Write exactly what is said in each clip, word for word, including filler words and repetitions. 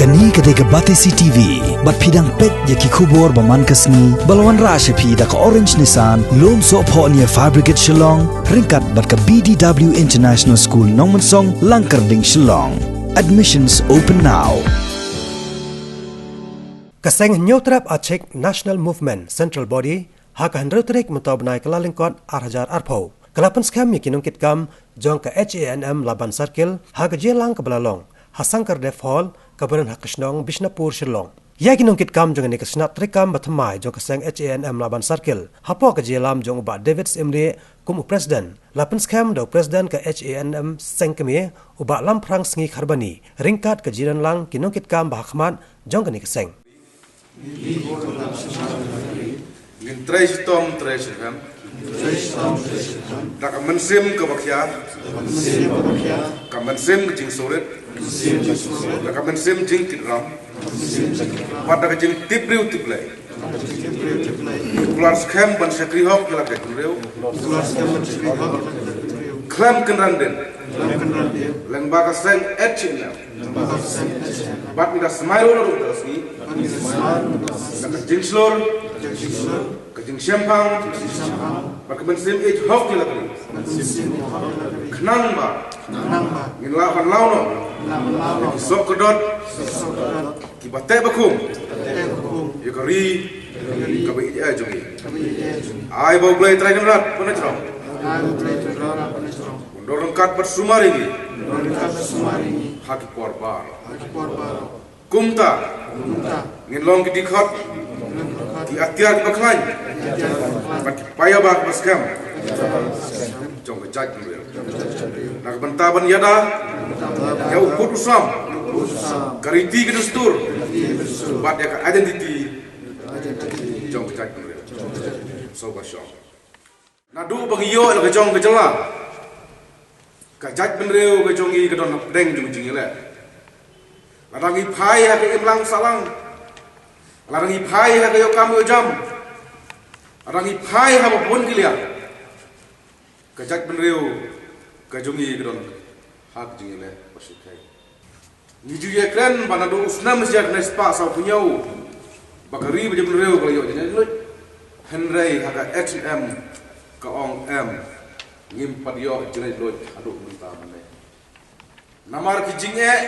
Kane ka dei ka Batesi T V, bad phi dang peit ïa ki khubor ba man ka sngi, ba la wanrah sha phi da ka Orange Nissan, Lumsohphoh near Fire Brigade Shillong, ryngkat bad ka B D W International School Nongmensong, Langkyrding, Shillong. Admissions open now. Ka seng Hynñiewtrep Achik National Movement Central Body, ha ka hynriew tarik mynta u bnai Kyllalyngkot ar hajar arphew, ka la pynskhem ïa ki nongkitkam jong ka H A N M Laban Circle ha ka jingïalang kaba la long ha Sankardep Hall kaba don ha ka shnong Bishnapur, Shillong. Ïa ki nongkitkam jong kane ka snat treikam bathymmai jong ka seng H A N M Laban Circle, hapoh ka jingïalam jong u Bah David Syiemlieh kum u President, la pynskhem da u President ka H A N M seng kmie, u Bah Lamphrang Sngi Kharbani, ryngkat ka jingdonlang ki nongkitkam ba hakhmat jong kane ka seng. Ngin trei shitom trei shirhem da ka mynsiem kaba khia, ka mynsiem ka jingsngewrit, da ka mynsiem jingkitram, bad da ka jingtip briew tip Blei. Kular skhem ban shakri hok ïa la ka jaitbynriew khlem kynran dien, lyngba ka seng H A N M. Bad ngi da smai ruh naduh mynta ka sngi da ka jingshlur, ka jingshemphang, bad ka mynsiem ïeit hok ïa la ka ri, khnang ba ngin lah ban law noh ïa ki soh ka dot, kiba teh ba khum ïa ka ri kaba ïeit jong ngi. Ai ba U Blei Trai Kynrad Banjrong un don ryngkat bad sumar ïa ngi ha ki por baroh. Kumta ngin long ki dkhot, ki atiar kiba khlaiñ, bad ki paidbah kiba skhem jong ka jaitbynriew, na ka bynta ban ïada ïa u kut u sam, ka riti ka dustur, bad ïa ka identity jong ka jaitbynriew. Sngewbha shong. Naduh ba ngi ïoh la ka jong ka jylla, ka jaitbynriew ka jong ngi ka don hapdeng jong ka jingïaleh. Lada ngi phai ha ka imlang sahlang, lada ngi phai ha ka ïoh kam ïoh jam, lada ngi phai ha ba bun ki liang, ka jaitbynriew ka jong ngi ka don ha ka jingïaleh ba shyrkhei. Ngi ju ïakren ba naduh u snem hynriew spah saw phew hynñiew ba ka ri bad jaitbynriew ka la ïoh jinglaitluid. Hynrei ha ka H A N M ka ong em, ngim pat ïoh jinglaitluid haduh mynta mynne. Namar ki jingeh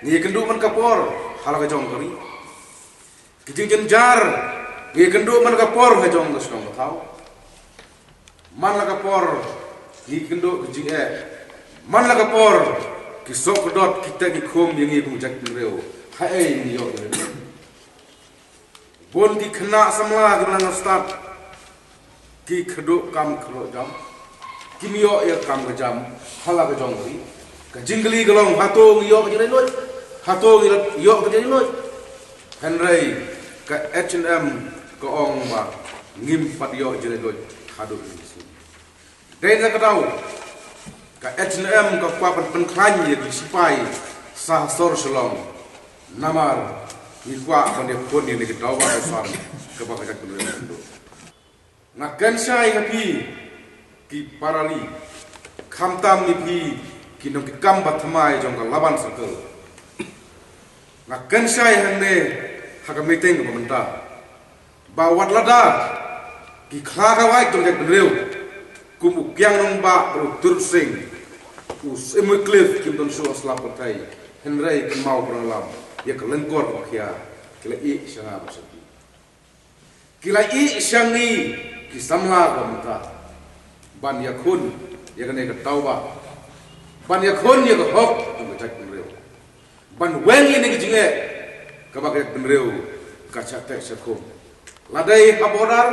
ngi ïakynduh man ka por ha la ka jong ka ri. Ki jingjynjar ngi ïakynduh man la ka por ha jong ka shnong ka thaw. Man la ka por ngi ïakynduh ki jingeh. Man la ka por ki soh ka dot ki teh ki khum ïa ngi kum jaitbynriew. Haei ngi ïoh ïa ngi. Bun ki khynnah samla kiba nang stad ki kyrduh kam kyrduh jam, kim ïoh ïa kam ka jam ha la ka jong ka ri. Ka jingkylli ka long, hato ngi ïoh ka jinglaitluid? Hato ngi ïoh ka jinglaitluid? Hynrei ka H A N M ka ong ba ngim pat ïoh jinglaitluid haduh mynta. Dei na ka daw ka H A N M ka kwah ban pynkhlaiñ ïa ki sipai sha sor Shillong. Namar ngi kwah ban ïakhun ïa kane ka daw ba ka sar kaba ka jaitbynriew ka kynduh. Nga kynshai ha phi ki para ri, khamtam ïa phi ki nongkitkam ba thymmai jong ka Laban Circle. Nga kynshai hangne ha ka meeting kaba mynta ba wat lada ki khlawait jong ka jaitbynriew kum u Kiang Nangbah bad u Tirot Sing, u Syiemlieh Cliff kim don shuh ha sla pyrthei, hynrei kynmaw, para nongïalam, ïa ka lyngkor kaba khia, ki la ïeh sha nga bad sha phi. Ki la ïeh sha ngi ki samla ba mynta ban ïakhun ïa kane ka tawba, ban ïakhun ïa ka hok jong ka jaitbynriew, ban weng ïa kane ka jingeh kaba ka jaitbynriew ka shah teh shah khum, la dei ha border,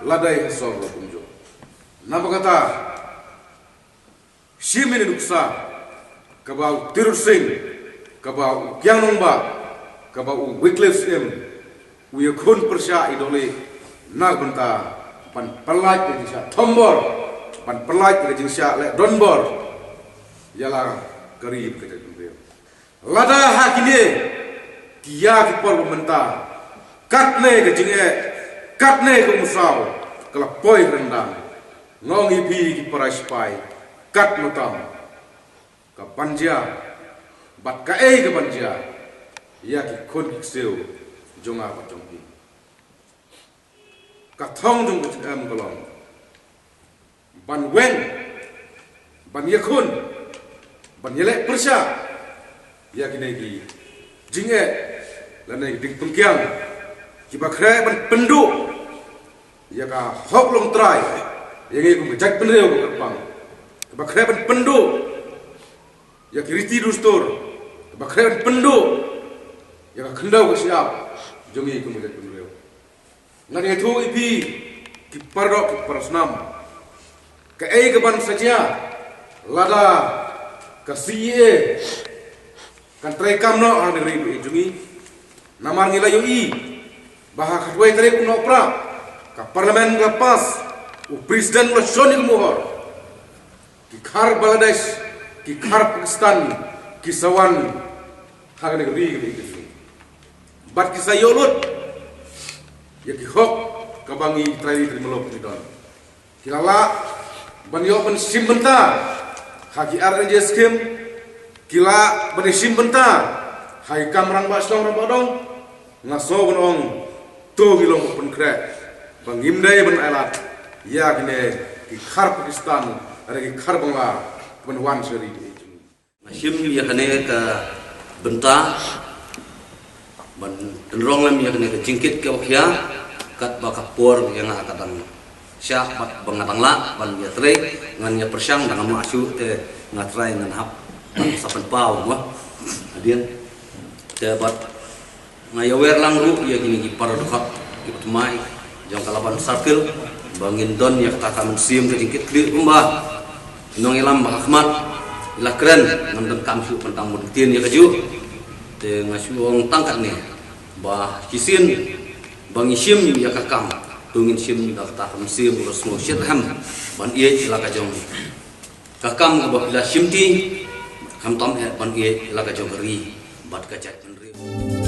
la dei ha sor la kumjuh. Namar kata, shim ïa kane ka nuksa kaba u Tirot Sing, kaba u Kiang Nangbah, kaba u Wycliffe Syiem u ïakhun pyrshah ïa dohlieh na ka bynta ban pyllait ïa ka jingshah thombor, ban pyllait ïa ka jingshah leh donbor ïa la ka ri bad ka jaitbynriew. Lada ha kine ki ïa ki por ba mynta katne ka jingeh, katne ka umsaw ka la poi ryndang, nga ong ïa phi ki para sipai, katno tam ka ban jia bad kaei ka ban jia. ïa ki khun ki ksiew jong nga bad jong phi. Ka thong jong ka jingim ka long ban weng, ban ïakhun, ban ïaleh pyrshah ïa kine ki jingeh lane ki ding pynkiang kiba khreh ban pynduh ïa ka hok longtrai ïa ngi kum ka jaitbynriew ka kyrpang, kiba khreh ban pynduh ïa ki riti dustur, kiba khreh ban pynduh ïa ka khyndew ka shyiap jong ngi kum ka jaitbynriew. Ngan ïathuh ïa phi ki para doh ki para snam, kaei kaban sa jia lada ka C A A kan treikam noh ha ka ri jong ngi. Namar ngi la ïohi ba ha ka khatwei tarik u Nohprah ka Parliament ka la pass, u President u la shon ïa ka mohor. Ki khar Bangladesh, ki khar Pakistan ki sa wan ha kane ka ri kane ka ri. Bad ki sa ïoh lut ïa ki hok kaba ngi trai ri trai malok ngi don. Ki la lah ban ïoh ban shim bynta ha ki R N G scheme, ki lah ban shim bynta ha ki kam rangbah shnong rangbah dong. Nga sngew ban ong to ngi long ba pynkhreh ba ngim dei ban ailad ïa kine ki khar Pakistan, ïa ki khar Bangla ban wan sha ri. Nga shim ïa kane ka bynta ban pynrong lem ïa kane ka jingkit ka wakhia katba ka por ïa nga ka dang shah bad ba nga dang lah ban ïatrei, ngan ïa pyrshang dang ma shu te nga trai ngan hap ban sa pynpaw mo. Hadien te bad nga ïa wer lang ruh ïa kine ki para dkhot kiba thymmai jong ka Laban Circle ba ngin don ïa kata ka mynsiem ka jingkitkhlieh kumba nongïalam ba ha khmat ïa la kren, ngam donkam shuh ban tang ban ktien ïa kajuh. Te nga shu ong tang katne ba shisien ba ngi shim ïa ka kam to ngin shim da kata ka mynsiem ba ka sngew shitrhem ban ïeit ïa la ka jong ka kam kaba phi la shimti, khamtam eh ban ïeit ïa la ka jong ka ri bad ka jaitbynriew.